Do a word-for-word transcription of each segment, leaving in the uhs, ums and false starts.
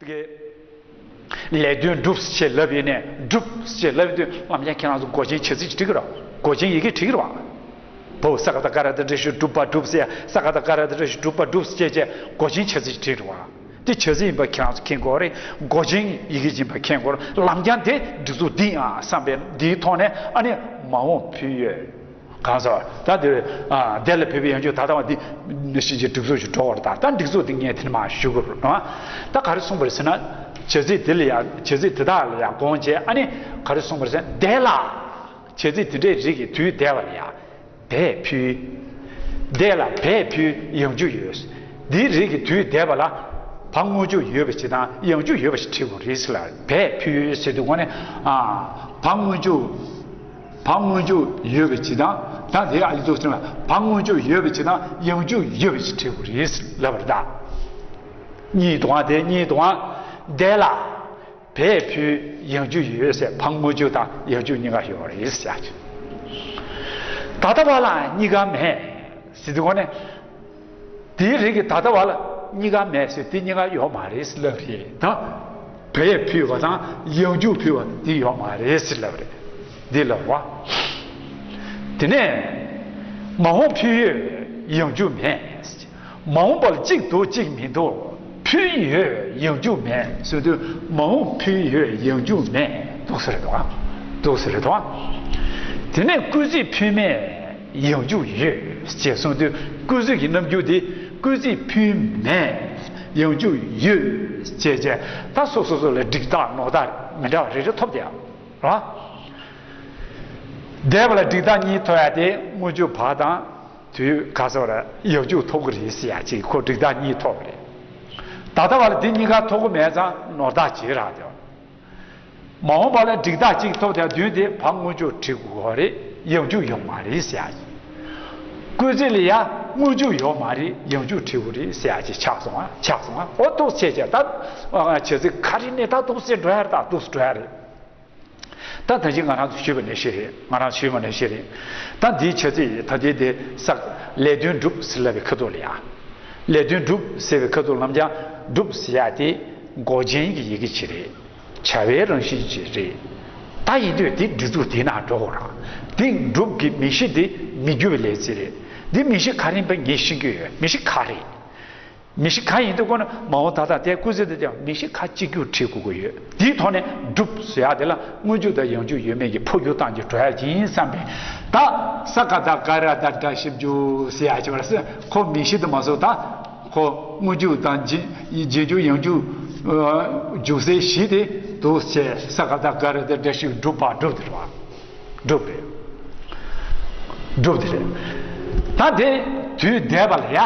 གི་ལས་དོན་སྒྲུབ་ཅེས་ལབ་ཡིན་ནས་སྒྲུབ་ཅེས་ལབ་ཡིན་དུས་ནམ་ཡང་ཁྱེད་རང་ཚོ་མགོ་ཅན་བྱ་ཚིག་ཅིག་བྲིས་ཀྱི་རེད་བ། མགོ་ཅན་ཡི་གེ་བྲིས་ཀྱི་རེད་བ། བོ་ས་ག་བཏགས་སྒ་ར་བཏགས་སྒྲ་ཞབས་ཀྱུ་སྒྲུབ་པ་སྒྲུབ་ཟེར། ས་ག་བཏགས་སྒ་ར་བཏགས་སྒྲ་ཞབས་ཀྱུ་སྒྲུབ་པ་སྒྲུབ་ཅེས་བྱས་མགོ་ཅན་བྱ་ཚིག་ཅིག་བྲིས་ཀྱི་རེད་བ། དེ་བྱ་ཚིག་ཡིན་པ་ཁྱེད་རང་ཚོ་མཁྱེན་དགོས་རེད། མགོ་ཅན་ཡི་གེ་ཡིན་པ་མཁྱེན་དགོས་རེད། ལམ་རྐྱང་དེ་སྒྲིག་འཛུགས་འདི་ཡིན་ཨ་བསམ་པའི་འདིའི་ཐོག་ནས་ཨ་ནི་མ་འོངས་ཕན་ཡོན། གང་ཟག་ད་དེ་ཨ་དེ་ལ་བོད་པའི་ཡང་འཇུག་ད་ལྟ་བ་འདི་ནི་ཤེས་ཀྱི་སྒྲིག་འཛུགས་ཤིག་འགྲོ་བར་ད་ད་སྒྲིག་འཛུགས་འདི་ངས་དེ་ནས་མ་ཞུ་དགོས་རེད་ཨ། ད་ག་རེ་གསུངས་པ་རེད་ཟེར་ན། བྱ་ཚིག་དེ་ལ་ཡང་བྱ་ཚིག་དེ་དག་ལ་ཡང་དགོངས་བྱས་ཨ་ནི་ག་རེ་གསུངས་པ་རེད་ཟེར་ན་དེ་ལ། བྱ་ཚིག་དེ་འདྲའི་རིགས་ཀྱི་དུས་འདས་པ་ལ་ཡང་བས་ཕུལ། དེ་ལ་བས་ཕུལ་ཡང་འཇུག་ཡོད། འདིའི་རིགས་ཀྱི་དུས་འདས་པ་ལ་བ་སྔོན་འཇུག་ཡོད་པ་ཞིག་དང་ཡང་འཇུག་ཡོད་པ་ཞིག་བྲིས་དགོས་རེད་ཟེར་ལ་བས་ཕུལ་ཟེར་དུས་ངོ་ནས་ཨ་བ་སྔོན་འཇུག་བ་སྔོན་འཇུག་ཡོད་པའི་ཇི་ལྟར་ད་དེ་ཨ་ལི་ཏོ་ཟེར་ན་བ་སྔོན་འཇུག་ཡོད་པའི་ཇི་ལྟར་ཡང་འཇུག་ཡོད་པའི་ཇི་བྲིས་དགོས་རེད་ལབ་པ་རེད་ད། གཉིས་དང་དེ་གཉིས་དང་དེ་ལ་བས་ཕུལ་ཡང་འཇུག་ཡོད་ཟེར་བ་སྔོན་འཇུག་དང་ཡང་འཇུག་གཉིས་ཀ་ཡོད་རེད་ཟེར་ཡག་ད་ལྟ་བ་ལ་གཉིས་ཀ་མེད་ཟེར་དུས་གོ་ནས། དེའི་རིགས་ཀྱི་ད་ལྟ་བ་ལ་གཉིས་ཀ་མེད་ཟེར་དེ་གཉིས་ཀ་ཡོད་མ་རེད་ཟེར་ལབ་རེད་ད། བས་ཕུལ་བ་དང་ཡང་འཇུག་ཕུལ་བ་དེ་ཡོད་མ་རེད་ཟེར་ལབ་རེད། འདི་ལབ་བ། དེ་ནས་མ་འོངས་ཕན་ཡོད་ཡང་འཇུག་མེད། མ་འོངས་པ་ལ་གཅིག་འདུག་གཅིག་མི་འདུག་ཕན་ཡོད་ཡང་འཇུག་མེད་ཟེར་དུས་མ་འོངས་ཕན་ཡོད་ཡང་འཇུག་མེད་འདུག་ཟེར་རེད་དོ། འདུག་ཟེར་རེད་དོ། དེ་ནས་སྐུལ་ཚིག་ཕན་མེད། ཡང་འཇུག་ཡོད་ཅེས་གསུངས་དུས་སྐུལ་ཚིག་གི་རྣམ་འགྱུར་དེ་སྐུལ་ཚིག་ཕན་མེད་ཡང་འཇུག་ཡོད་ཅེས་བྱས་ད་སོ་སོ་སོ་ལ་འགྲིག་རྟགས་ནོར་རྟགས་མི་འདྲ་བ་རེ་རེ་ཐོབ་བསྡད་ཡོད་རེད་བ། འདས་པ་ལ་འགྲིག་རྟགས་གཉིས་ཐོབ་ཡ་དེ་སྔོན་འཇུག་བ་དང་དུས་ག་སོགས་ལ་ཡང་འཇུག་ཐོབ་ཀྱི་རེད་ཟེར་ཡ་ཅིག་ཁོ་འགྲིག་རྟགས་གཉིས་ཐོབ་པ་རེད། ད་ལྟ་བ་ལ་དེ་གཉིས་ཀ་ཐོབ་ཀྱི་མེད་ཙང་ནོར་རྟགས་བྱེད་རག་བསྡད་ཡོད། མ་འོངས་པ་ལ་འགྲིག་རྟགས་གཅིག་ཐོབ་དེ་བདུན་དེ་བ་སྔོན་འཇུག་བྲིས་དགོས་རེད་ཡང་འཇུག་ཡོད་མ་རེད་ཟེར་ཡ། སྐུལ་ཚིག་ལ་ཡ་སྔོན་འཇུག་ཡོད་མ་རེད་ཡང་འཇུག་བྲིས་དགོས་རེད་ཟེར་ཡ་ཅིག་ཆགས་སོང་ཨ་ཆགས་སོང་ཨ། ཨོ་ཏོག་ཙམ་བྱས་བྱས་ད་བྱ་ཚིག་ག་རེ་ནས་ད་ཏོག་ཙམ་འགྲོ་ཡ་རེད་ད་ཏོག་ཙམ་འགྲོ་ཡ་རེད། ད་ད་ཅི་ང་རང་ཚོ་ཞུས་པ་ནས་ཤེས་རེད་ང་རང་ཞུས་པ་ནས་ཤེས་རེད། ད་འདིའི་བྱ་ཚིག་ད་ལྟའི་དེ་ས་ལས་དོན་སྒྲུབ་ཟེར་ལབ་པའི་ཁ་ཐོག་ལ་ཡ། ལས་དོན་སྒྲུབ་ཟེར་བའི་ཁ་ཐོག་ལམ་སྦྱང་སྒྲུབ་ཟེར་ཡ་དེ་མགོ་ཅན་གྱི་ཡི་གེ་ཅིག་རེད། བྱ་བའི་རང་བཞིན་ཅིག་རེད། ད་ཡིན་དུས་དེ་སྒྲིག་འཛུགས་དེའི་ནང་འགྲོ་དགོས་ར། དེ་སྒྲུབ་ཀྱི་མིང་གཞི་དེ་མི་འགྱུར་བའི་ལས་ཚིག་རེད། འདི་མིང་གཞི་ག་རེ་ཡིན་པ་ངས་ཤེས་ཀྱི་ཡོད། མིང་གཞི་ག་རེད། མིང་གཞི་ག་ཡིན་དུས་ཁོ་ན་མ་འོངས་ད་ལྟ་དེ་སྐུལ་ཚིག་དེ་ཀྱང་མིང་གཞི་ག་གཅིག་གྱུར་བྲིས་དགོས་ཀྱི་ཡོད། དེའི་ཐོག་ནས་སྒྲུབ་ཟེར་ཡ་དེ་ལ་སྔོན་འཇུག་དང་ཡང་འཇུག་ཡོད་མེད་ཀྱི་འཕོ་འགྱུར་སྟངས་ཀྱི་འགྲོ་ཡ་ཡིན་བསམ་པས་ད་ས་ག་བཏགས་སྒ་ར་བཏགས་སྒྲ་ཞབས་ཀྱུ་ཟེར་ཡ་ཅིག་བར་སེ་ཁོ་མིང་གཞི་དུ་མ་སོང་ད། ཁོ་སྔོན་འཇུག་དང་རྗེས་རྗེས་འཇུག་ཡང་འཇུག་འཇུག་སའི་གཞི་དེ་འདུག་ཅེས་ས་ག་བཏགས་སྒ་ར་བཏགས་སྒྲ་ཞབས་ཀྱུ་སྒྲུབ་པ་སྒྲུབ་དེ་རེད་བ། སྒྲུབ་རེད། སྒྲུབ་དེ་རེད། ད་དེ་དུས་འདས་པ་ལ་ཡ།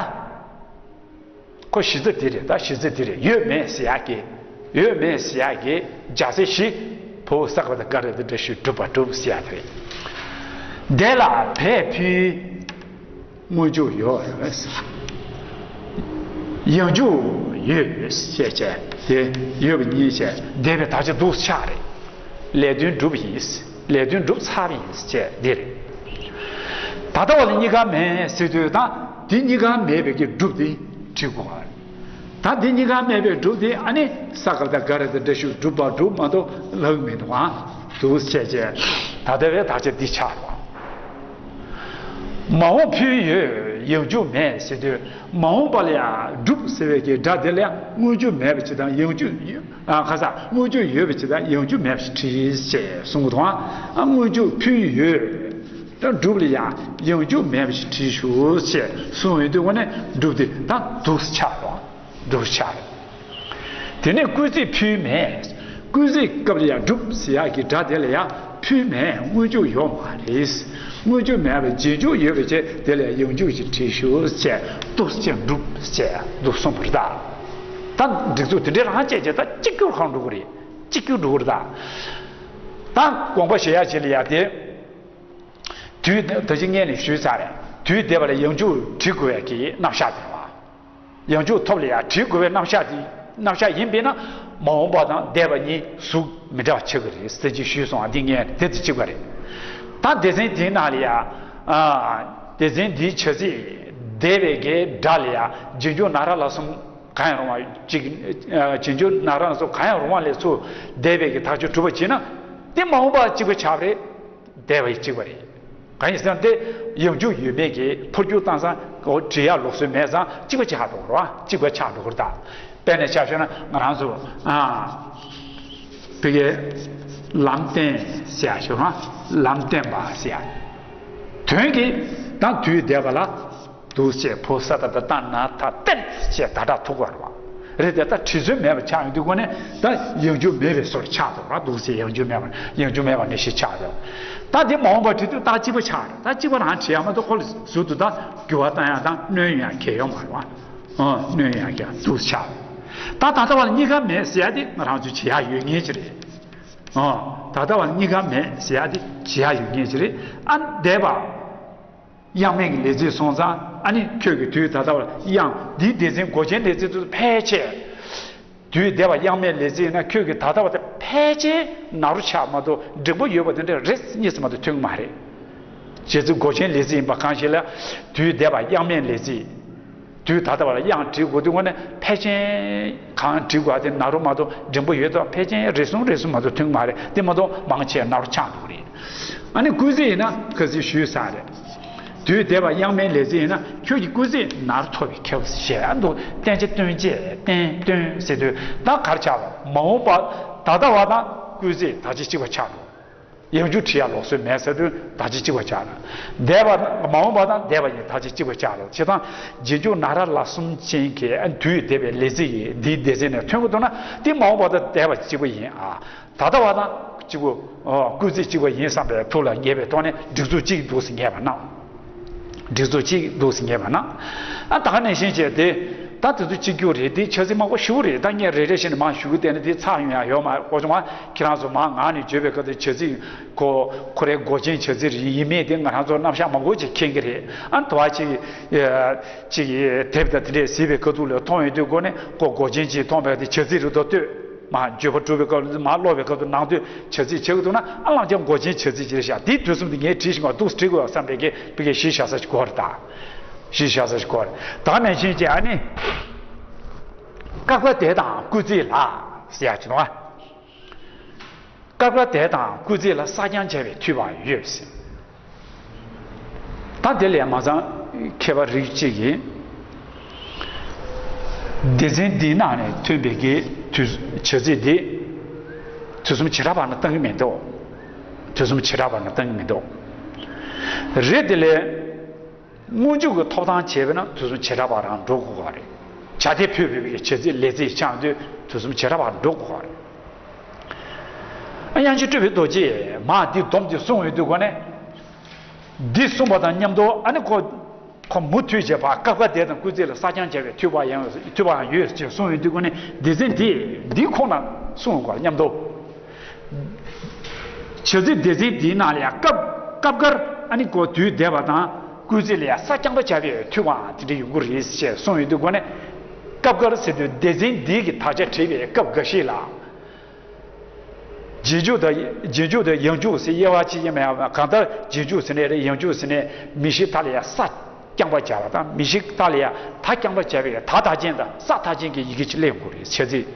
ཁོ་གཞི་རྩ་དེ་རེད་ད་གཞི་རྩ་དེ་རེད་ཡོད་མེད་ཟེར་ཡག་གི་ཡོད་མེད་ཟེར་ཡག་གི་རྒྱ་ཚད་བཞི། བོ་ས་ག་བཏགས་སྒ་ར་བཏགས་སྒྲ་ཞབས་ཀྱུ་སྒྲུབ་པ་སྒྲུབ་ཟེར་ཡག་དེ་རེད། དེ་ལ་བས་ཕུལ། སྔོན་འཇུག་ཡོད། ཡང་འཇུག་ཡོད་ཅེས་བྱས་ཏེ་ཡོད་པ་ཉིད་བྱས་འདས་པའི་དག་ཆ་འདུག་ཆགས་རེད། ལས་དོན་གྲུབ་ཡིན། ལས་དོན་གྲུབ་ཚར་བ་ཡིན་ཅེས་འདི་རེད། ད་ལྟ་བ་ལ་གཉིས་ཀ་མེད་ཟེར་དུས་ད་འདི་གཉིས་ཀ་མེད་པའི་གི་གྲུབ་དེ་བྲིས་དགོས་པ་རེད། ད་འདི་གཉིས་ཀ་མེད་པའི་གྲུབ་དེ་ཨ་ནི་ས་ག་བཏགས་སྒ་ར་བཏགས་སྒྲ་ཞབས་ཀྱུ་སྒྲུབ་པ་གྲུབ་མ་གཏོགས་ལྷག་མི་འདུག་ཨ། འདུག་བྱས་བྱས་ད་ལྟ་བའི་དག་ཆ་འདི་ཆགས་རོགས། མ་འོངས་ཕན་ཡོད་ཡང་འཇུག་མེད་ཟེར་དུས་མ་འོངས་པ་ལ་ཡང་སྒྲུབ་ཟེར་བའི་གི་སྒྲ་དེ་ལ་ཡང་སྔོན་འཇུག་མེད་པ་ཅིག་དང་ཡང་འཇུག་ཡོད་ཨ་ཁ་ས་སྔོན་འཇུག་ཡོད་པ་ཅིག་དང་ཡང་འཇུག་མེད་པ་ཞིག་བྲིས་ཞེས་གསུངས་པ་དང་ཨ་སྔོན་འཇུག་ཕན་ཡོད་ད་སྒྲུབ་ལ་ཡང་ཡང་འཇུག་མེད་པ་ཞིག་བྲིས་ཞུ་ཞེས་གསུངས་ཡོད་དུས་འོ་ནས་སྒྲུབ་དེ་ད་འདུག་ཆགས་རོགས། འདུག་ཆགས། དེ་ནས་སྐུལ་ཚིག་ཕན་མེད། སྐུལ་ཚིག་སྐབས་ལ་ཡང་སྒྲུབ་ཟེར་ཡག་གི་སྒྲ་དེ་ལ་ཡང་ཕན་མེད་སྔོན་འཇུག་ཡོད་མ་རེད། སྔོན་འཇུག་མེད་པའི་རྗེས་འཇུག་ཡོད་པའི་ཆེད་དེ་ལ་ཡང་འཇུག་ཅིག་བྲིས་ཞུ་ཅེས་འདུག་ཅེས་སྒྲུབ་ཅེས་འདུག་གསུངས་པ་རེད་ད། ད་སྒྲིག་འཛུགས་དེ་འདྲའི་རང་བྱས་བྱས་ད་གཅིག་གྱུར་གང་འགྲོ་གི་རེད། གཅིག་གྱུར་འགྲོ་གི་རེད་ད། ད་དགོངས་པ་བཞེས་ཡག་ཅིག་ལ་ཡང་དེ། དུས་ད་ཅི་སྔས་ནས་ཞུས་ཚར་རེད། དུས་འདས་པ་ལ་ཡང་འཇུག་བྲི་དགོས་པའི་གི་རྣམ་གཞག་དེ་རེད་བ། ཡང་འཇུག་ཐོབ་ལ་ཡང་བྲི་དགོས་པའི་རྣམ་གཞག་དེ་རྣམ་གཞག་ཡིན་པས་ན་མ་འོངས་པ་དང་འདས་པ་གཉིས་གཟུགས་མི་འདྲ་བ་ཆགས་ཀྱི་རེད་ཟེར་གྱི་ཞུས་སོང་ཨ། འདི་ངས་དེ་དེ་གཅིག་པ་རེད། ད་སྡེ་ཚན་དེའི་ནང་ལ་ཡང་ཨ། སྡེ་ཚན་འདིའི་བྱ་ཚིག་འདས་པའི་གི་སྒྲ་ལ་ཡང་རྗེས་འཇུག་ན་ར་ལ་གསུམ་ གང་ཡང་རུང་བ་གཅིག་རྗེས་འཇུག་ན་ར་སོགས་གང་ཡང་རུང་བ་ལས་ཚུར་འདས་པའི་གི་ཐག་གཅོད་གྲུབ་པ་བྱས་ན་དེ་མ་འོངས་པ་གཅིག་པ་ཆགས་པ་རེད། འདས་པ་ཡི་གཅིག་པ་རེད། གང་ཡིན་ཟེར་ན་དེ་ཡང་འཇུག་ཡོད་མེད་ཀྱི་འཕོ་འགྱུར་བཏང་ས་འོ་བྲི་ཡག་ལུགས་སྲོལ་མེད་ཙང་གཅིག་པ་ཆགས་འགྲོ་གི་རེད་བ། གཅིག་པ་ཆགས་འགྲོ་གི་རེད་ད། དཔེར་ན་ཆ་བཞག་ན་ང་རང་ཚོ་ཨ་བི་གའི་ལམ་བསྟན་ཟེར་ཡག་ཞུ་ན་ལམ་བསྟན་པ་ཟེར་ཡག་དོན་གྱི་དང་དུས་འདས་པ་ལ། འདུག་ཅེས་བོ་ས་ད་ད་ཏ་ན་ཐ་ཏན་ཅེས་ད་དྲག་ཐུག་པ་རེད་བ། རེད་དེ་ད་བྲིས་ཚུལ་མེད་པ་ཆགས་ཡོང་དུས་སྒོ་ནས་ད་ཡང་འཇུག་མེད་པའི་བཟོ་འདྲ་ཆགས་འདུག་ར། འདུག་ཅེས་ཡང་འཇུག་མེད་པ་ཡང་འཇུག་མེད་པ་ནི་ཞིག་ཆགས་འདུག་ད་འདི་མ་འོངས་པ་བྲིས་དུས་ད་གཅིག་པ་ཆགས་རེད། ད་གཅིག་པ་རང་བྲིས་ཡག་མ་གཏོགས་ཁོ་ལ་ཟུར་དུ་ད་འགྱུར་བ་བཏང་ཡག་དང་གནོན་ཡག་གལ་ཡོད་མ་རེད་བ། ཨ་གནོན་ཡག་གི་འདུག་ཆགས། ད་ད་ལྟ་བ་ལ་གཉིས་ཀ་མེད་ཟེར་ཡག་དེ་ང་རང་ཚོས་བྱེད་ཡག་ཡོད་ངེས་ཅིག་རེད། ཨ་ད་ལྟ་བ་ལ་གཉིས་ཀ་མེད་ཟེར་ཡག་དེ་བྱེད་ཡག་ཡོད་ངེས་ཅིག་རེད། ཨ་འདས་པ། དབྱངས་མེད་ཀྱི་ལས་ཚིག་སོང་ཙང་ཨ་ནི་ཁྱོད་ཀྱི་དུས་ད་ལྟ་བར་དབྱངས་འདིའི་སྡེ་ཚན་མགོ་ཅན་ལས་ཚིག་ཏུ་ཕལ་ཆེར། དུས་འདས་པ་དབྱངས་མེད་ལས་ཚིག་ཡིན་ན་ཁྱོད་ཀྱི་ད་ལྟ་བར་དུ་ཕལ་ཆེར་ན་རོ་ཆགས་མ་གཏོགས་འགྲེང་བུ་ཡོད་པ་དེ་འདྲ་རེ་གཉིས་སུ་མ་གཏོགས་ཐོན་གྱི་མ་རེད། བྱེད་ཚིག་མགོ་ཅན་ལས་ཚིག་ཡིན་པ་གང་ཞིག་ལ་དུས་འདས་པ་དབྱངས་མེད་ལས་ཚིག་དུས་ད་ལྟ་བར་དབྱངས་བྲི་དགོས་དུས་སྔོན་ནས་ཕལ་ཆེར་གང་བྲི་དགོས་དེ་ན་རོ་མ་གཏོགས་འགྲེང་བུ་ཡོད་དོ། ཕལ་ཆེར་རེ་ཟུང་རེ་ཟུང་མ་གཏོགས་ཐོན་གྱི་མ་རེད། དེ་མ་གཏོགས་མང་ཆེ་ན་རོ་ཆགས་འདུག་རེད། ཨ་ནི་སྐུལ་ཚིག་ཡིན་ན་ཁ་སང་ཞུས་ཚར་རེད། དུས་འདས་པ་དབྱངས་མེད་ལས་ཚིག་ཡིན་ན་ཁྱོད་ཀྱི་སྐུལ་ཚིག་ནར་ཐོབ་པའི་ཁྱབ་ཞེས་ཨ་འདུག་བསྟན་བྱ་སྟོན་བྱེད་བསྟན་སྟོན་ཟེར་དུས་ད་གར་ཆགས་པ་མ་འོངས་པ་ད་ལྟ་བ་དང་སྐུལ་ཚིག་ད་ཅི་གཅིག་པ་ཆགས་འགྲོ། ཡང་འཇུག་བྲི་ཡག་ལུགས་སྲོལ་མེད་ཟེར་དུས་ད་ཅི་གཅིག་པ་ཆགས་ན། འདས་པ་མ་འོངས་པ་དང་འདས་པ་ཡིན་ད་ཅི་གཅིག་པ་ཆགས་རེད། བྱེད་སྟངས་རྗེས་འཇུག་ན་ར་ལ་གསུམ་ཅན་གྱི་དུས་འདས་པའི་ལས་ཚིག་ཡིན་འདིའི་སྡེ་ཚན་ནས་ཐོན་གྱི་འདུག་ན་དེ་མ་འོངས་པ་དང་འདས་པ་གཅིག་པ་ཡིན་ཨ། ད་ལྟ་བ་དང་གཅིག་པུ། ཨོ། སྐུལ་ཚིག་གཅིག་པ་ཡིན་བསམ་པའི་ཐུགས་ལ་ངེས་པའི་ཐོག་ནས་སྒྲིག་འཛུགས་གཅིག་འདུག་སེ་ངེས་པ་གནང་། སྒྲིག་འཛུགས་གཅིག་འདུག་སེ་ངེས་པ་གནང་། ཨ་ད་ག་ནང་བཞིན་བྱས་ཏེ། ད་དེ་ཚོ་གཅིག་གྱུར་རེད། དེ་བྱ་ཚིག་མང་པོ་ཞེ་པོ་རེད། ད་ངས་རེ་རེ་བཞིན་མར་ཞུ་གི་བསྡད་ན་དེ་ཚར་ཡོང་ཡག་ཡོད་མ་རེད། འོ་བྱུང་བ་ཁྱེད་རང་ཚོ་མར་ངག་ནས་བརྗོད་པའི་སྐབས་དེ་བྱ་ཚིག་ཁོ་ཁོ་རའི་མགོ་ཅན་བྱ་ཚིག་རེ་ཡིན་མིན་དེ་ང་རང་ཚོ་རྣམ་གཞག་མང་པོ་ཅིག་མཁྱེན་གྱི་རེད། ཨ་ནི་དུ་བ་ཅིག་ཅིག་དེབ་དང་དེ་འདྲས་གཟིགས་པའི་ཁ་ཐུག་ལ་མཐོང་ཡོང་དུས་སྒོ་ནས་ཁོ་མགོ་ཅན་ཅིག་མཐོང་བས་དེ་བྱ་ཚིག་རེད་དོ་ལྟོས། མར་བརྗོད་པ་གྲུབ་པའི་སྐབས་ལ་མར་ཀློག་པའི་སྐབས་སུ་ནང་དོན་བྱ་ཚིག་བྱེད་དགོས་འདུག་ན་ཨ་ལང་ཅང་མགོ་ཅན་བྱ་ཚིག་ཅིག་རེད་ཤག་དེའི་དུས་གསུམ་དུ་ངས་བྲིས་ཤིང་བ་འདུག་བྲིས་དགོས་བསམ་པའི་གི་བི་གའི་གཞི་བཞག་ས་ཞིག་གོ་རེད་ད། གཞི་བཞག་ས་ཞིག་གོ་རེད། ད་ནང་བཞིན་གྱི་ཨ་ནི། སྐབས་འགའ་དེ་དང་སྐུལ་ཚིག་ལ་ཟེར་ཡག་ཅིག་འདུག་ཨ། སྐབས་འགའ་དེ་དང་སྐུལ་ཚིག་ལ་གསག་རྐྱང་བྱ་བའི་འཐུས་པ་ཡོད་ཟེར། ད་དེ་ལས་མ་ཚང་མཁས་པ་རིགས་གཅིག་གིས་སྡེ་ཚན་འདིའི་ནང་ནས་ཐོན་པའི་གི་དུས་བྱ་ཚིག་འདི་དུས་གསུམ་བྱེ་བྲག་པ་ན་བཏང་གི་མི་འདུག་དུས་གསུམ་བྱེ་བྲག་པ་ན་བཏང་གི་མི་འདུག་རེད་དེ་ལས་སྔོན་འཇུག་གི་ཐོབ་ཐང་བྱས་པས་ན་དུས་གསུམ་བྱེ་བྲག་པ་རང་འགྲོ་དགོས་པ་རེད། བྱ་དེ་ཕུད་ཕུད་པའི་གི་བྱ་ཚིག་ལས་ཚིག་ཆགས་དུས་དུས་གསུམ་བྱེ་བྲག་པ་འགྲོ་དགོས་པ་རེད། དབྱངས་ཅན་སྤྲུལ་པའི་རྡོ་རྗེས་མར་འདི་སྡོམ་དེ་གསུངས་ཡོད་དུས་སྒོ་ནས། འདི་གསུངས་པ་དང་མཉམ་དུ་ཨ་ནི་ཁོ། ཁོ་མུ་མཐུད་བྱས་པ་སྐབས་འགའ་དེ་དང་སྐུལ་ཚིག་ལ་གསག་རྐྱང་བྱ་བའི་འཐུས་པ་ཡང་འཐུས་པའང་ཡོད་ཅེས་གསུངས་ཡོད་དུས་སྒོ་ནས་སྡེ་ཚན་འདི་འདི་ཁོ་ན་གསུངས་ཡོད་པ་མཉམ་དུ། བྱ་ཚིག་སྡེ་ཚན་འདིའི་ནང་ལ་ཡང་སྐབས་སྐབས་འགར་ཨ་ནི་ཁོ་དུས་འདས་པ་དང་སྐུལ་ཚིག་ལ་ཡང་གསག་རྐྱང་པ་བྱ་བའི་འཐུས་པའང་དེ་འདྲ་ཡོང་གི་རེད་ཅེས་གསུངས་ཡོད་དུས་སྒོ་ནས། སྐབས་འགར་ཟེར་དུས་སྡེ་ཚན་འདིའི་གི་དག་ཆ་བྲིས་པའི་སྐབས་འགའ་ཞིག་ལ། རྗེས་འཇུག་དང་རྗེས་འཇུག་དང་ཡང་འཇུག་ཟེར་དབྱེ་བ་ཕྱེ་ཡ་མེད་པ། གང་ལྟར་རྗེས་འཇུག་ཟེར་ནའི་རེད། ཡང་འཇུག་ཟེར་ནའི་མིང་གཞི་མཐའ་ལ་ཡང་གསག་རྐྱང་པ་བྱ་བ་དང་མིང་གཞི་མཐའ་ལ་ཡང་ད་རྐྱང་པ་བྱ་བའི་ད་མཐའ་ཅན་དང་ས་མཐའ་ཅན་གྱི་ཡི་གེ་ཅིག་སླེབས་དགོས་རེད། བྱ་ཚིག་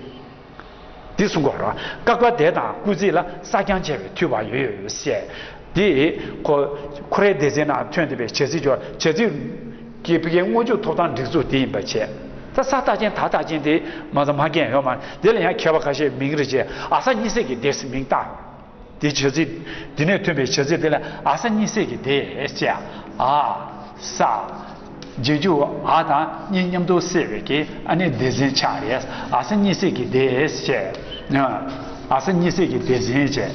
འདི་གསུང་དགོས་རེད། སྐབས་འགའ་དེ་དང་སྐུལ་ཚིག་ལ་གསག་རྐྱང་བྱ་བའི་འཐུས་པ་ཡོད་ཟེར། དེ་ཁོ་ཁོ་རའི་སྡེ་ཚན་ནང་ཐོན་བསྡད་པའི་བྱ་ཚིག་ཅོ་བྱ་ཚིག་གི་བི་གའི་སྔོན་འཇུག་ཐོབ་ཐང་སྒྲིག་འཛུགས་དེ་ཡིན་པ་བྱས། ད་ས་མཐའ་ཅན་ད་མཐའ་ཅན་དེ་མ་ཚང་མ་རྒན་ཡོད་མ་རེད། དེ་ལ་ཡང་མཁས་པ་ཁ་ཤས་མིང་རེ་བྱས་ཨ་ས་གཉིས་སྲས་ཀྱི་སྡེ་ཟེར་མིང་བཏགས། དེ་བྱ་ཚིག་དེ་ནས་ཐོན་པའི་བྱ་ཚིག་དེ་ལ་ཨ་ས་གཉིས་སྲས་ཀྱི་སྡེ་ཟེར། ཨ་ས། རྗེས་འཇུག་ཨ་དང་གཉིས་མཉམ་དུ་བསྲེས་པའི་གི་ཨ་ནི་སྡེ་ཚན་ཆགས་རེད། ཨ་ས་གཉིས་སྲས་ཀྱི་སྡེ་ཟེར། ཨ་ས་གཉིས་སྲས་ཀྱི་སྡེ་ཚན་བྱས།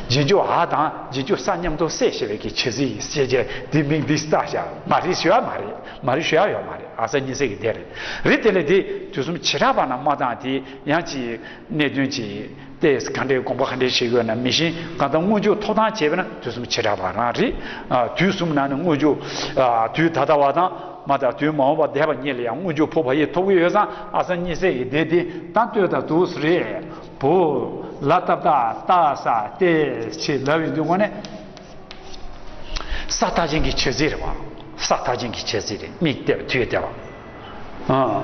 རྗེས་འཇུག་ཨ་དང་རྗེས་འཇུག་ས་མཉམ་དུ་བསྲེས་བྱས་པའི་གི་བྱ་ཚིག་ཡིན་ཟེར་བྱས་དེ་མིང་འདི་བཏགས་བཞག་མ་རེད་ཞུ་ཡ་མ་རེད། མ་རེད་ཞུ་ཡ་ཡོད་མ་རེད། ཨ་ས་གཉིས་སྲས་ཀྱི་སྡེ་རེད། རེད་དེ་ལས་དེ་དུས་གསུམ་བྱེ་བྲག་པ་ན་མ་བཏང་དེ་ཡང་ཅིག་གནད་དོན་ཅིག་ཏེ་ག་འདྲའི་དགོངས་པ་ག་འདྲའི་བཞེས་དགོས་ན་མི་ཤེས། གང་ལྟར་སྔོན་འཇུག་ཐོབ་ཐང་བྱས་པ་ན་དུས་གསུམ་བྱེ་བྲག་པ་རང་རེད། ཨ་དུས་གསུམ་ནང་ནས་སྔོན་འཇུག་ཨ་དུས་ད་ལྟ་བ་དང་མ་ད་དུས་མ་འོངས་པ་འདས་པ་གཉིས་ལ་ཡང་སྔོན་འཇུག་ཕུ་བ་ཡིས་ཐོབ་ཀྱི་ཡོད་ཙང་ཨ་ས་གཉིས་སྲས་ཀྱི་སྡེ་འདི་ད་ལྟོས་ད་འདུག་སེ་རེད། བུ་ལ་ཏ་བཏགས་ཏ་ས་ཏེ་ཞེས་ལབ་ཡོང་དུས་སྔོན་ནས། ས་མཐའ་ཅན་གྱི་བྱ་ཚིག་རེད་བ། ས་མཐའ་ཅན་གྱི་བྱ་ཚིག་རེད། མིག་བལྟས་པ་དུས་བལྟས་པ། ཨ།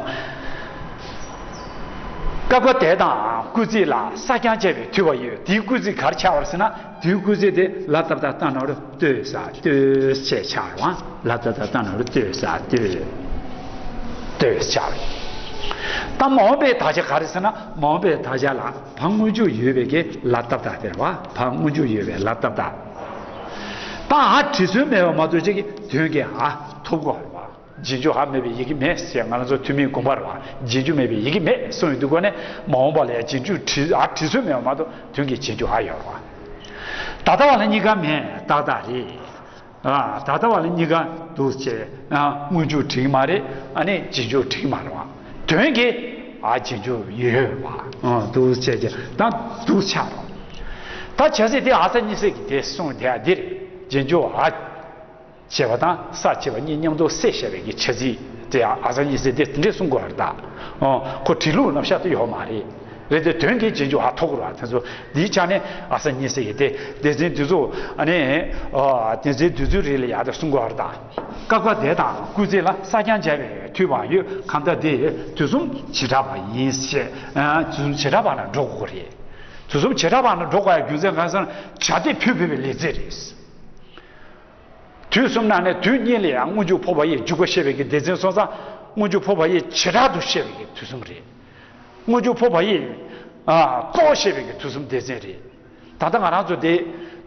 སྐབས་འགའ་དད་དང་སྐུལ་ཚིག་ལ་སྲ་བརྐྱང་བྱས་པའི་མཐུད་པ་ཡོད། དེའི་སྐུལ་ཚིག་ག་རེ་ཆགས་པ་རེད་ཟེར་ན། དེའི་སྐུལ་ཚིག་དེ་ལ་བཏབ་བཏགས་ཏ་ན་རོ་ལྟོས་ས་ལྟོས་ཞེས་ཆགས་རེད་བ། ལ་བཏབ་བཏགས་ཏ་ན་རོ་ལྟོས་ས་ལྟོས། ལྟོས་ཆགས་རེད། ད་མ་འོངས་པའི་དག་ཆ་ག་རེ་ཟེར་ན། མ་འོངས་པའི་དག་ཆ་ལ་བ་སྔོན་འཇུག་ཡོད་པའི་གི་ལ་བཏབ་བཏགས་དེ་རེད་བ། བ་སྔོན་འཇུག་ཡོད་པའའི་ལ་བཏབ་བཏགས། ད་འ་བྲི་སྲོལ་མེད་པ་མ་གཏོགས་ཅིག་གི་དོན་གྱི་འ་ཐོབ་དགོས་རེད་བ། རྗེས་འཇུག་འ་མེད་པའི་ཡི་གེ་མེད་ཟེར་ང་རང་ཚོ་ཐོན་མིའི་དགོངས་པ་རེད་བ། རྗེས་འཇུག་མེད་པའི་ཡི་གེ་མེད་གསུངས་ཡོང་དུས་སྒོ་ནས་མ་འོངས་པ་ལ་ཡང་རྗེས་འཇུག་བྲི་འ་བྲི་སྲོལ་མེད་པ་མ་གཏོགས་དོན་གྱི་རྗེས་འཇུག་འ་ཡོད་རེད་བ། ད་ལྟ་བ་ལ་གཉིས་ཀ་མེད། ཏག་ཏག་རེད། ཨ། ད་ལྟ་བ་ལ་གཉིས་ཀ་འདུག་ཅེས། ཨ། སྔོན་འཇུག་བྲིས་ཀྱི་མ་རེད། ཨ་ནི་རྗེས་འཇུག་བྲིས་ཀྱི་མ་རེད་བ། དོན་གྱི་འ་རྗེས་འཇུག་ཡོད་པ། ཨ། འདུག་ཅེས་ཀྱི་ད་འདུག་ཆགས་རེད། ད་བྱ་ཚིག་དེ་འ་ས་གཉིས་བསྲེས་ཀྱི་དེ་གསུངས་དེ་འ་འདིར་རྗེས་འཇུག་འ་བྱས་པ་དང་ས་བྱས་པ་གཉིས་མཉམ་དུ་བསྲེས་བྱས་པའི་གི་བྱ་ཚིག་དེ་འ་ས་གཉིས་བསྲེས་དེ་དེ་འདྲས་གསུང་དགོས་པ་རེད་ད། ཨོ། ཁོ་བྲིས་ལུགས་རྣམ་གཞག་དེ་ཡོད་མ་རེད། རེད་དེ་དོན་གྱི་རྗེས་འཇུག་འ་ཐོབ་དགོས་རེད་བ། དེ་ཚོ་འདིའི་ཆ་ནས་འ་ས་གཉིས་བསྲེས་ཀྱི་དེ་སྡེ་ཚན་འདི་ཚོ་ཨ་ནི། ཨོ། སྡེ་ཚན་འདི་ཚོའི་རིགས་ལ་ཡག་དེ་གསུང་དགོས་པ་རེད་ད། སྐབས་འགའ་དད་དང་སྐུལ་ཚིག་ལ་སྲ་བརྐྱང་བྱས་པའི་མཐུད་པའང་ཡོད། གང་ལྟར་དེ་དུས་གསུམ་བྱེ་བྲག་པ་ཡིན་ཞེས། ཨ། དུས་གསུམ་བྱེ་བྲག་པ་ན་འགྲོ་དགོས་རེད། དུས་གསུམ་བྱེ་བྲག་པ་ན་འགྲོ་དགོས་ཡ་རྒྱུ་མཚན་གང་ཟེར་ན། བྱ་དེ་འཕུལ་འཕུལ་བའི་ལས་ཚིག་རེད། དུས་གསུམ་ནང་ནས་དུས་གཉིས་ལ་ཡང་སྔོན་འཇུག་འཕོ་བ་ཡི་འཇུག་པ་བཤད་པའི་གི་སྡེ་ཚན་སོང་ཙང་། སྔོན་འཇུག་འཕོ་བ་ཡི་བྱེ་བྲག་ཏུ་བཤད་པའི་གི་དུས་གསུམ་རེད། སྔོན་འཇུག་འཕོ་བ་ཡི། ཨ། གཙོ་བོ་བཤད་པའི་གི་དུས་གསུམ་སྡེ་ཚན་རེད། ད་ལྟ་ང་རང་ཚོ་དེ་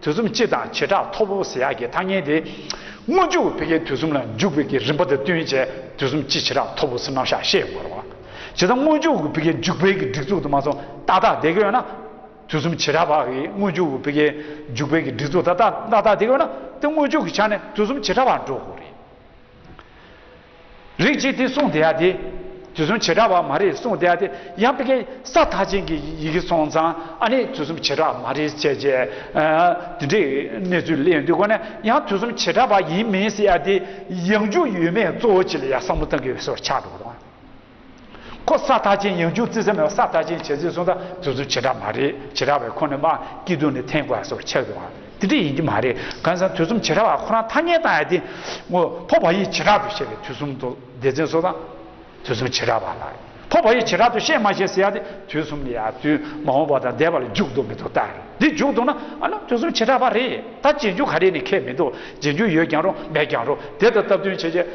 དུས་གསུམ་སྤྱི་དང་བྱེ་བྲག་ཐོབ་པོ་ཟེར་ཡག་གི་ཐ་སྙད་དེ། སྔོན་འཇུག་བོད་ཀྱི་དུས་གསུམ་ལ་འཇུག་པའི་གི་རིམ་པ་དང་བསྟུན་བྱས་དུས་གསུམ་སྤྱི་བྱེ་བྲག་ཐོབ་པོ་ཟེར་རྣམ་གཞག་བཤད་ཡོང་གི་རེད་བ། བྱས་ཙང་སྔོན་འཇུག་གི་བོད་ཀྱི་འཇུག་པའི་གི་སྒྲིག་འཛུགས་དུ་མ་སོང་ཏག་ཏག་བསྡད་ཀྱི་ཡོད་ན། དུས་གསུམ་བྱེ་བྲག་པ་གི་སྔོན་འཇུག་བོད་ཀྱི་འཇུག་པའི་གི་སྒྲིག་འཛུགས་ད་ལྟ་ཏག་ཏག་དེ་གི་ཡོད་ན། དེ་སྔོན་འཇུག་གི་ཆ་ནས་དུས་གསུམ་བྱེ་བྲག་པ་འགྲོ་དགོས་རེད། རིགས་གཅིག་དེ་གསུངས་བསྡད་ཡ་དེ། དུས་གསུམ་བྱེ་བྲག་པ་མ་རེད་གསུངས་བསྡད་ཡ་དེ་ཡང་ཕ་གིའི་ས་མཐའ་ཅན་གྱི་ཡི་གེ་སོང་ཙང་ཨ་ནི་དུས་གསུམ་བྱེ་བྲག་པ་མ་རེད་ཅེས་བྱས། ཨ། དེ་འདྲའི་གནས་ཚུལ་གླེང་དུས་སྒོ་ནས་ཡང་དུས་གསུམ་བྱེ་བྲག་པ་ཡིན་མིན་ཟེར་ཡ་དེ་ཡང་འཇུག་ཡོད་མེད་གཙོ་བོ་གཅིག་ལ་ཡང་བསམ་བློ་གཏང་གི་ཡོད་བཟོ་འདྲ་ཆགས་འགྲོ་གི་འདུག་ཁོ་ས་མཐའ་ཅན་ཡང་འཇུག་རྩིས་ས་མེད་པ་ས་མཐའ་ཅན་བྱེད་ཚུལ་སོང་ཙང་དུས་གསུམ་བྱེ་བྲག་མ་རེད། བྱེ་བྲག་པའི་ཁོངས་ནས་མར་སྐྱིད་སྡུག་ནས་འཐེན་དགོས་ཡ་བཟོ་འདྲ་ཆགས་འདུག་དེ་འདྲ་ཡིན་གྱི་མ་རེད། གང་ཟེར་དུས་གསུམ་བྱེ་བྲག་པ་ཁོ་རང་ཐ་སྙད་བཏགས་ཡ་དེ། ངོ་། འཕོ་བ་ཡི་བྱེ་བྲག་ཏུ་བཤད་པའི་དུས་གསུམ་དུ་སྡེ་ཚན་སོང་ཙང་དུས་གསུམ་བྱེ་བྲག་པ་ལ། འཕོ་བ་ཡི་བྱེ་བྲག་ཏུ་བཤད་མ་བཤད་ཟེར་ཡ་དེ་དུས་གསུམ་ལ་ཡ་དུས་མ་འོངས་པ་དང་འདས་པ་ལ་འཇུག་འདུག་མི་འདུག་ལྟ་རེད། འདི་འཇུག་འདུག་ན་ཨ་ནི་དུས་གསུམ་བྱེ་བྲག་པ་རེད། ད་རྗེས་འཇུག་ག་རེ་ནས་ཁྱད་མི་འདུག་རྗེས་འཇུག་ཡོད་ཀྱང་རུང་མེད་ཀྱང་རུང་དེ་དང་སྟབས་བསྟུན་བྱས་རྗེས།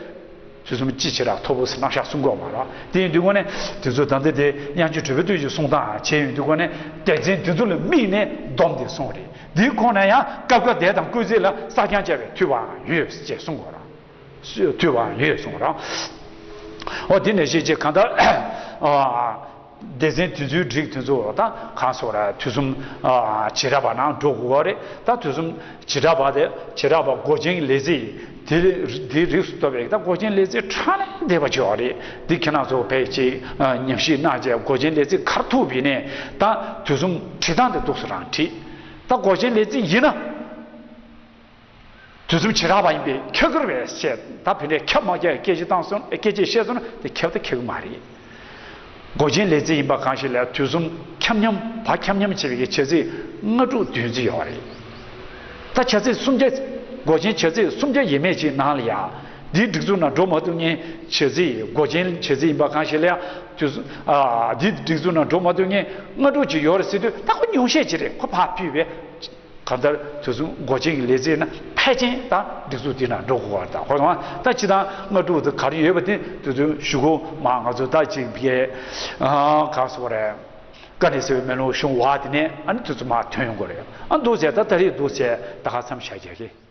དུས་གསུམ་སྤྱི་བྱེ་བྲག་ཐོབ་པོ་ཟེར་རྣམ་གཞག་གསུང་གི་ཡོད་མ་རེད། དེ་ཡིན་དུས་སྒོ་ནས་དེ་ཚོ་ད་ལྟ་དེ་དབྱངས་ཅན་གྲུབ་པའི་སྟོན་གྱི་གསུང་སྟངས་བྱས་ཡོང་དུས་སྒོ་ནས་སྡེ་ཚན་དེ་ཚོ་ལ་དམིགས་ནས་སྡོམ་དེ་གསུངས་རེད། དེའི་ཁོངས་ནས་ཡང་སྐབས་འགའ་དད་དང་སྐུལ་ཚིག་ལ་སྲ་བརྐྱང་བྱས་པའི་མཐུད་པའང་ཡོད་ཅེས་གསུང་གི་ཡོད་རེད། མཐུད་པའང་ཡོད་གསུང་གི་ཡོད་རེད། འོ་དེ་ནས་ཤེས་བྱེད་གང་ལྟར། ཨ། སྡེ་ཚན་དེ་ཚོའི་རིགས་དེ་ཚོ་ད་གང་སོགས་ར་དུས་གསུམ། ཨ། བྱེ་བྲག་པ་ནང་འགྲོ་དགོས་པ་རེད། ད་དུས་གསུམ་བྱེ་བྲག་པ་དེ་བྱེ་བྲག་པ་མགོ་ཅན་གྱི་ལས་ཚིག་དེ་དེའི་རིགས་སུ་གཏོགས་པའི་ད་མགོ་ཅན་ལས་ཚིག་ཕྲ་ལས་འདས་པ་ཅིག་ཡོད་རེད། འདི་ཁྱེད་རང་ཚོ་ཕལ་ཆེར་ཉམས་ཞིབ་གནང་བྱས་མགོ་ཅན་ལས་ཚིག་ག་རེ་ཐུག་པ་ཡིན་ནའི་ད་དུས་གསུམ་བྲིས་སྟངས་དེ་འདུག་སེ་རང་བྲིས། ད་མགོ་ཅན་ལས་ཚིག་ཡིན་ན། དུས་གསུམ་བྱེ་བྲག་པ་ཡིན་པས་ཁྱབ་ཀྱི་རེད་པས་ཞེས་ད་བུད་མེད་ཁྱབ་མ་ཁྱབ་སྐད་ཆ་བཏང་སོང་། སྐད་ཆ་བཤད་སོང་ན་དེ་ཁྱབ་དང་ཁྱབ་ཀྱི་མ་རེད། མགོ་ཅན་ལས་ཚིག་ཡིན་པ་གང་ཞིག་ལ་དུས་གསུམ་ཁྱབ་མཉམ་བ་ཁྱབ་མཉམ་བྱེད་པའི་བྱ་ཚིག་སྔ་དྲོ་བདུན་ཚིག་ཡོད་རེད། ད་བྱ་ཚིག་སུམ་བརྒྱ། མགོ་ཅན་བྱ་ཚིག་སུམ་བརྒྱ་ཡས་མས་ཅིག་ནང་ལ་ཡ། འདིའི་སྒྲིག་འཛུགས་ནང་འགྲོ་མ་ཐུབ་མཁན་བྱ་ཚིག་མགོ་ཅན་བྱ་ཚིག་ཡིན་པ་གང་ཞིག་ལ་ཡ། དུས་གསུམ། ཨ། འདིའི་སྒྲིག་འཛུགས་ནང་འགྲོ་མ་ཐུབ་མཁན་སྔ་དྲོ་ཅིག་ཡོད་རེད་ཟེར་དུས་ད་ཁོ་ཉུང་ཤས་ཅིག་རེད། ཁོ་ཕར་ཕུད་པའི། གང་ལྟར་དུས་གསུམ་མགོ་ཅན་གྱི་ལས་ཚིག་ནི་ཕལ་ཆེར་ད་སྒྲིག་འཛུགས་འདི་ནང་འགྲོ་དགོས་པ་རེད། ད་ཁོ་ཚོ་ད་སྤྱིར་བཏང་སྔ་དྲོ་དེ་ག་རེ་ཡོད་པ་དེ་དུས་ཚོད་ཞུ་གོ་མ་ང་ཚོ་ད་ཅིག་བི་ཨེ་གང་སོགས་རེད། དཀའ་ལས་ཟེར་བའི་མེ་ལོང་གཞུང་བ་དེ་ནས་ཨ་ནི་དུས་ཚོད་མ་ཐོན་ཡོང་གི་རེད། ཨ་འདུག་ཟེར་ད་ད་རེས་འདུག་ཟེར་ད་ག་མཚམས་བཞག་རྒྱུ་རེད།